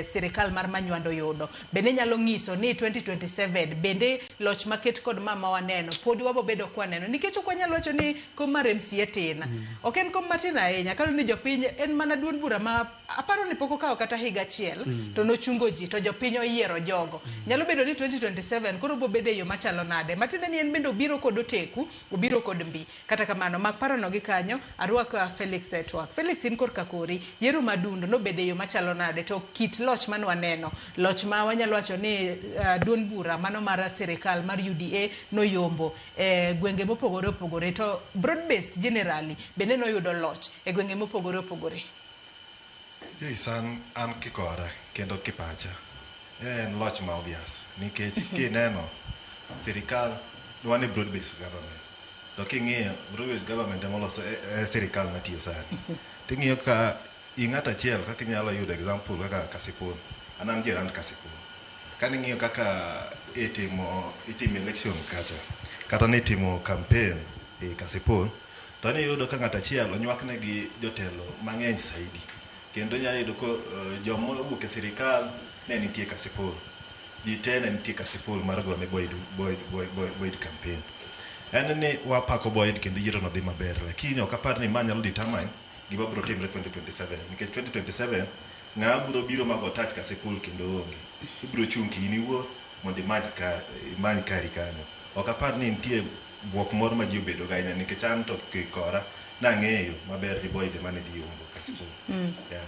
Sirikal mar Manywando yudo bende nyalo nyiso ni 2027 bende loch maket kod mama waneno podi wabobedo kwaneno, nikech ok wanyal wacho ni kom mar MCA tin. Ok en kom matin ahinya kaluwore ni jopiny en mana duond bura ma aparo ni pok okawo kata higa achiel to nochungo ji to jopiny oyiero jogo. Nyalo bedo ni 2027 koro bobedo e yo machalo nade, matiende ni en bende obiro kod oteku, obiro kod mbi. Kata kamano, mak parono gi kanyo, arwak Felix e twak. Felix, in korka kori, yiero madundo nobedo e yo machalo nade, to kit loch mane waneno, loch ma wanyalo wacho ni duond bura mano mar sirikal mar UDA noyombo e gwenge mopogore opogore, to broad based generally bende noyudo loch e gwenge mopogore opogore? Joyce, an kikora kendo kipacha en loch ma obvious, nikech kineno sirikal dwa ni broad based government, to king'iyo broad based government emoloso e sirikal matiyo sani, ting'iyo ka i ng'ato achiel kaka inyalo yudo example kaka Kasipul. An jirand Kasipul. Kaning'iyo kaka itimo election kacha kata nitimo campaign e Kasipul, to niyudo ka ng'ato achiel onywakne gi jotelo mang'eny saidi, kendo inyalo yudo ko joma owuok e sirikal ne nitie Kasipul, ji te ne nitie Kasipul mar gone Boyd campaign. En ni wapako Boyd kendo yiero no dhi maber, lakini ok apar ni ma nyalo determine gima biro timre 2027, nikech 2027 ng'a biro biro mago touch Kasipul kendo onge. Ibiro chung' ki in iwuon mondo imany kari kanyo. Ok apar ni nitie buok moro ma ji obedo go ahinya, nikech an to kikora nang'eyo maber ni Boyd ema ne dhi yombo Kasipul, yeah.